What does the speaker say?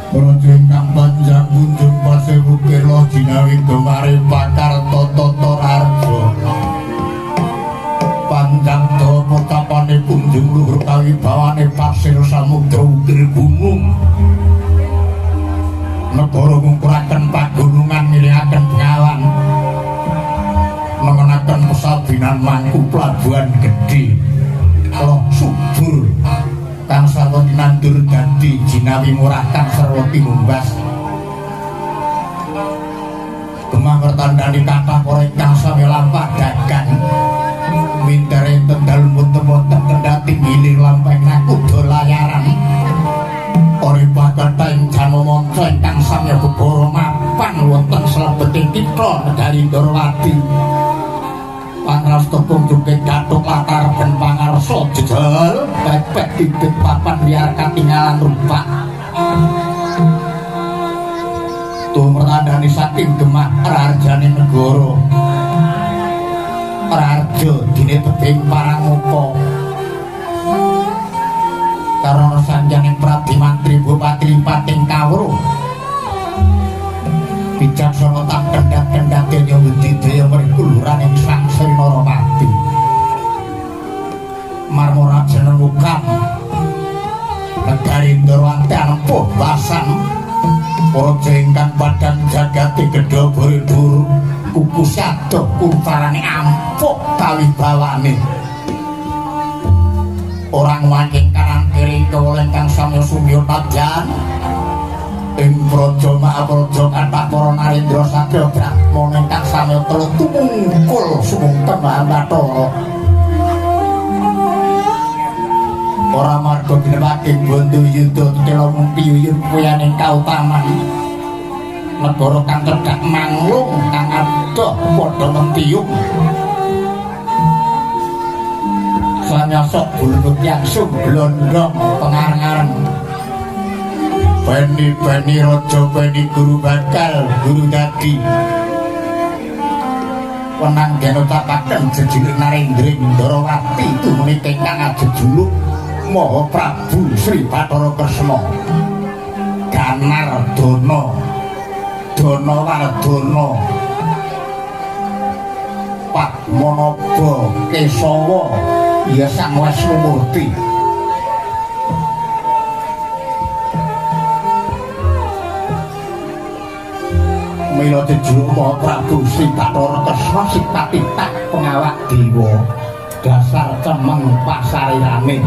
Praja ingkang panjang kunjung pasir bukir loh jinawi gemare pakar tata raharja. Panjang dawa pertapane kunjung luhur kawibawane pasir samudra ukir gunung. Negara ngungkuraken pagunungan ngilingaken bengawan. Nengenaken pesabinan mangku pelabuhan gedhe. Loh subur kang sarwa tinandur dadi jinawi murah kang sarwa tinumbas. Gemah ngertandani kathah para ingkang sami lampah dagang. Minter enten dalem wonten kendhati gilir lampah nakuda layaran. Oripah kathah ing jano manca ingkang sami bebara mapan wonten salebeting kitha negari Ndorowati. Pangrasta kunjuke gathuk latar ben pangarsa jejel pepek bibit papan liar katingalan rupak. Tumrandani saking Gemah raharjane negara. Raharja dine tebing Parangupa. Karana sanjaning Prabdi Mantri Bupati Limpating Kawruh. Bijaksana tak kendhat-kendhat dene budidaya mrikuluraning Sang Sri Narapati. Marmora jeneng ukam negari Ndorowati anempuh basan praja ingkang padhang jagate gedha boridur kuku sadoh kuntarane ampuh kawibawane. Orang wangking kanan kiri kawula ingkang samya sumya nadyan ing praja Mahapraja kathah para narendra satriya brahmana ingkang samya telu tumungkul sumungkem Bathara. Ora marga ginepake bondo yuda tetela mung piyuyun puyaning kautaman. Negara kang cedhak manglung kang adoh padha mempiyung. Sanyasok bulunut yangsung blondong pengareng-areng. Beni-beni raja beni guru bakal guru dadi. Wenang den ucapaken jejuluk Narendra Ndorowati tumune ingkang ajejuluk Maha Prabu Sri Bathara Kresna. Ganardana Danawardana Padmanaba Kesawa ya Sang Wisnumurti. Mila jejuluk Maha Prabu Sri Bathara Kresna sipatitak pengawak dewa dasar cemeng pasarirane.